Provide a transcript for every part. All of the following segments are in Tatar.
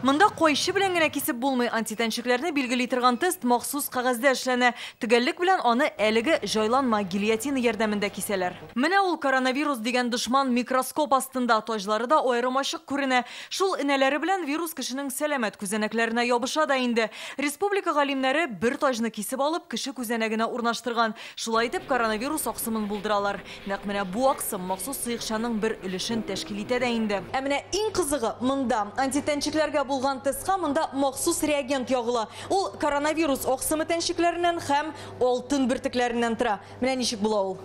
Монда кайчы белән генә кисеп булмый. Антитәнчекләрне билгели торган тест махсус кәгазьдә эшләнә. Төгәллек белән аны әлеге җайланма, гильотина ярдәмендә кисәләр. Менә ул коронавирус дигән дошман микроскоп астында. Таҗлары да аерым-ачык күренә. Шул энәләре белән вирус кешенең сәламәт күзәнәкләренә ябыша да инде. Республика галимнәре бер таҗны кисеп алып, кеше күзәнәгенә урнаштырган. Шулай итеп, коронавирус аксымын булдыралар. Нәкъ менә бу аксым махсус сыекчаның бер өлешен тәшкил итә дә инде. Ә менә иң кызыгы монда. Антитәнчекләргә булган тестка монда махсус реагент ягыла. Ул коронавирус аксымы тәнчекләреннән һәм алтын бөртекләреннән тора. Менә ничек була ул.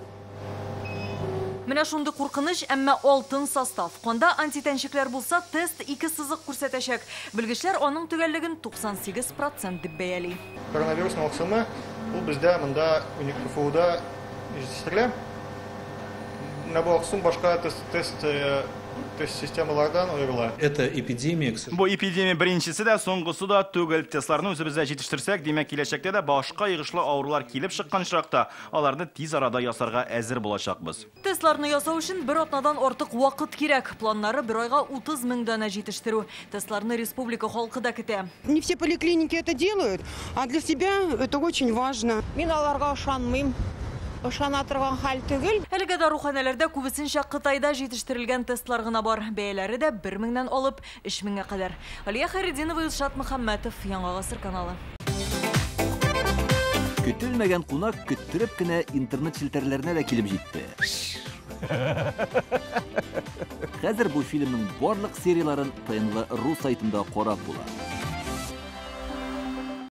Менә шундый куркыныч, әмма алтын состав. Канда антитәнчекләр булса, тест ике сызык күрсәтәчәк. Белгечләр аның төгәллеген 98 процент дип бәяли. Коронавирусның аксымы, ул бездә монда КФУда җитештерелә. Менә бу аксым башка тест, тест, тест системалардан аерыла. Это эпидемия, к сожалению. Бу эпидемия беренчесе дә, соңгысы да түгел. Тестларны үзебездә җитештерсәк, димәк, киләчәктә дә башка йогышлы авырулар килеп чыккан очракта, аларны тиз арада ясарга әзер булачакбыз. Тестларны ясау өчен бер атнадан артык вакыт кирәк. Планнары бер айга 30 мең данә җитештерү. Тестларны республика халкы да көтә. Не все поликлиники это делают, а для себя это очень важно. Мин аларга ышанмыйм. Ышана торган хәл түгел. Әлегә даруханәләрдә күбесенчә Кытайда җитештерелгән тестлар гына бар. Бәяләре дә 1 меңнән алып 3 меңгә кадәр. Алия Хәйретдинова, Илшат Мөхәммәтов, Яңа Гасыр каналы. Көтелмәгән кунак көттереп кенә интернет челтәрләренә дә килеп җитте. Хәзер бу фильмның барлык серияләрен ТНВ ру сайтында карап була.